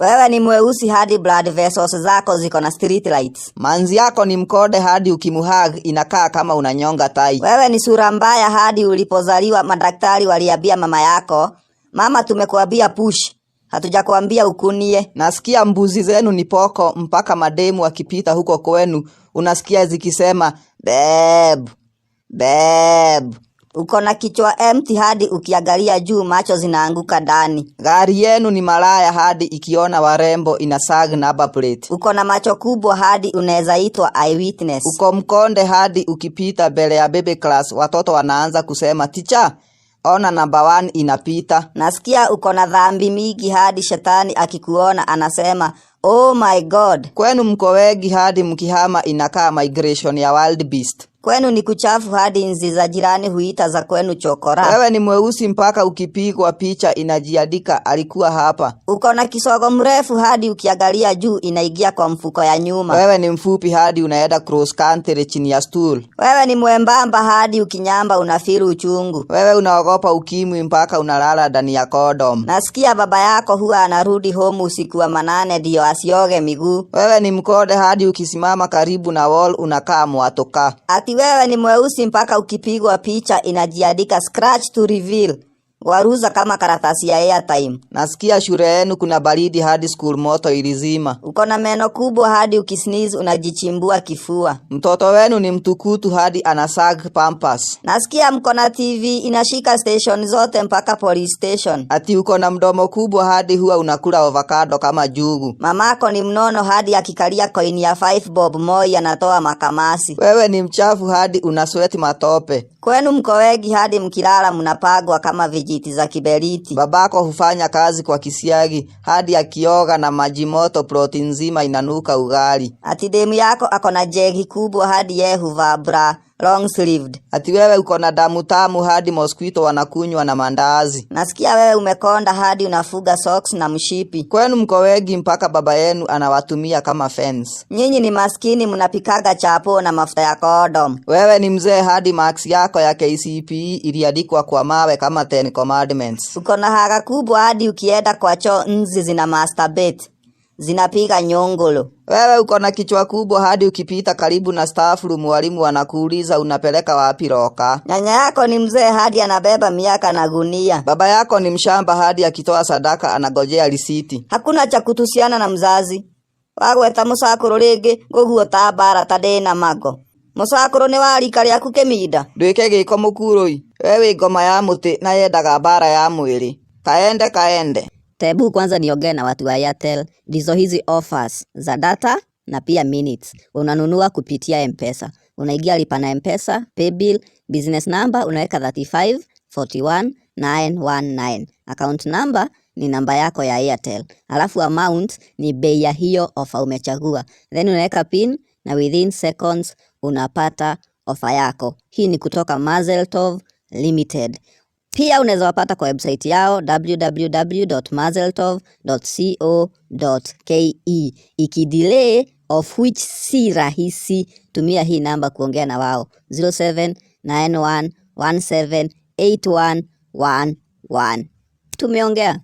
Wewe ni mweusi hadi blood vessels zako ziko na street lights. Manzi yako ni mkonde hadi ukimuhug inakaa kama unanyonga tai. Wewe ni sura mbaya hadi ulipozaliwa madaktari waliambia mama yako, "Mama, tumekuambia push, hatujakuambia ukunie." Nasikia mbuzi zenu ni poko mpaka mademu wakipita huko kwenu unasikia zikisema, "Beb, beb." Uko na kichwa empty hadi ukiangalia juu macho zinaanguka ndani. Gari yenu ni malaya hadi ikiona warembo inasag number plate. Uko na macho kubwa hadi unaweza itwa eyewitness. Uko mkonde hadi ukipita mbele ya baby class watoto wanaanza kusema, "Teacher, ona number 1 inapita." Nasikia uko na dhambi mingi hadi shetani akikuona anasema, "Oh my God." Kwenu mko wengi hadi mkihama inakaa migration ya wild beast. Kwenu ni kuchafu hadi nzi za jirani huita za kwenu chokora. Wewe ni mweusi mpaka ukipigwa picha inajiandika, "Alikuwa hapa." Uko na kisogo mrefu hadi ukiangalia juu inaingia kwa mfuko ya nyuma. Wewe ni mfupi hadi unaenda cross country chini ya stool. Wewe ni mwembamba hadi ukinyamba unafeel uchungu. Wewe unaogopa ukimwi mpaka unalala ndani ya condom. Nasikia baba yako huwa anarudi home usiku wa manane ndio asioge miguu. Wewe ni mkonde hadi ukisimama karibu na wall unakaa mwatoka. Ati wewe ni mweusi mpaka ukipigwa picha inajiandika, "Scratch to reveal." Waruza kama karatasi ya airtime. Nasikia shule yenu kuna baridi hadi school moto ilizima. Uko na meno kubwa hadi ukisneeze unajichimbua kifua. Mtoto wenu ni mtukutu hadi anasag pampers. Nasikia mko na TV inashika station zote mpaka police station. Ati uko na mdomo kubwa hadi huwa unakula avocado kama jugu. Mamako ni mnono hadi akikalia coin ya 5 bob Moi anatoa makamasi. Wewe ni mchafu hadi unasweat matope. Kwenu mko wengi hadi mkilala mnapagwa kama vijiti za kiberiti. Babako hufanya kazi kwa kisiagi hadi akioga na maji moto ploti nzima inanuka ugali. Ati demu yako ako na jegi kubwa hadi ye huvaa bra long sleeved. Ati wewe uko na damu tamu hadi mosquito wanakunywa na mandazi. Nasikia wewe umekonda hadi unafuga socks na mshipi. Kwenu mko wengi mpaka baba yenu anawatumia kama fence. Nyinyi ni maskini mnapikaga chapo na mafuta ya condom. Wewe ni mzee hadi marks yako ya KCPE iliandikwa kwa mawe kama Ten Commandments. Uko na haga kubwa hadi ukienda kwa choo nzi zina masturbate. Zinapiga nyongolo. Wewe uko na kichwa kubwa hadi ukipita karibu na staff room mwalimu anakuuliza, "Unapeleka wapi locker?" Nyanya yako ni mzee hadi anabeba miaka na gunia. Baba yako ni mshamba hadi akitoa sadaka anagojea risiti. Hakuna cha kutusiana na mzazi. Wagweta mũcakũrũ rĩngĩ ngũguota mbara ta ndĩna mago. Mũcakũrũ nĩ wa rika rĩaku kĩminda. Ndwĩke gĩko mũkurũi. We wĩ ngoma ya mũtĩ na yendaga mbara ya mwĩrĩ. Kaende kaende. Tebu kwanza niongee na watu wa Airtel. Ndizo hizi offers za data na pia minutes. Unanunua kupitia M-Pesa. Unaingia lipa na M-Pesa, paybill, business number unaweka 35 41 919. Account number ni namba yako ya Airtel. Alafu amount ni bei ya hiyo offer umechagua. Then unaweka pin na within seconds unapata ofa yako. Hii ni kutoka Mazeltov Limited. Pia unaweza wapata kwa website yao www.mazeltov.co.ke. Ikidelay, of which si rahisi, tumia hii namba kuongea na wao, 0791178111. Tumeongea.